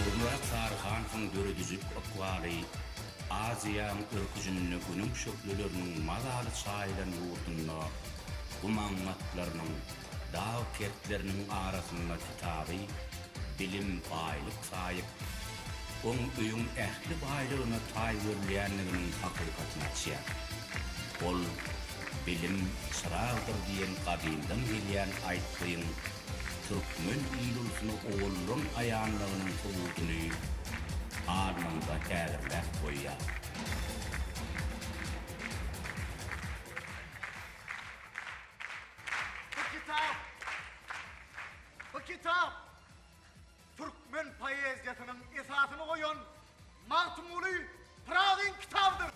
Döwürmyrat Saryhanowyň döredijilik ykbaly Aziýaň örküjinde Günüň şöhleleriniň mazaly çaýylan ýurdunda gum aňňatlarynyň, dag kertleriniň arasynda kitaby bilim, baýlyk saýyp, oň öýüň ähli baýlygyna taý görülýändiginiň hakykatyny açýar. Ol Bilim çyragdyr diýen gadymdan gelýän aýtgyň türkmen il-ulsuna owaldan aýanlygynyň subudyny alnynda häzirläp goýýar. Bu kitap, bu kitap türkmen poeziýasynyň esasyny goýan Magtymguly Pyragyň kitabydyr.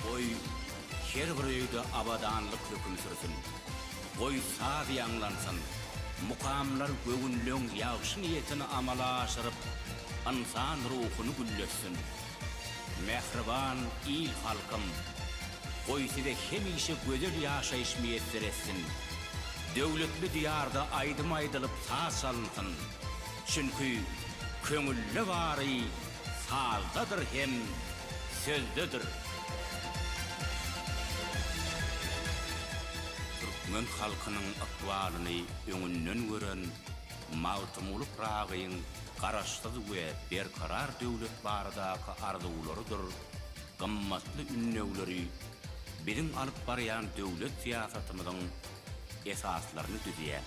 Goý, her bir öýde abadanlyk höküm sürsün. Goý, saz ýaňlansyn, mukamlar göwünleň ýagşy niýetini amala aşyryp, ynsan ruhuny gülletsin. Mähriban il-halkym, goý, size hemişe gözel ýaşaýyş miýesser etsin! Döwletli Diýarda aýdym aýdylyp, saz çalynsyn! Çünki köňülde bary sazdadyr hem sözdedir. Türkmen halkynyň ykbalyny öňünden gören Magtymguly Pyragyň Garaşsyz we Berkarar döwlet baradaky arzuwlarydyr gymmatly ündewleri biziň alyp barýan döwlet syýasatymyzyň esaslaryny düzýär.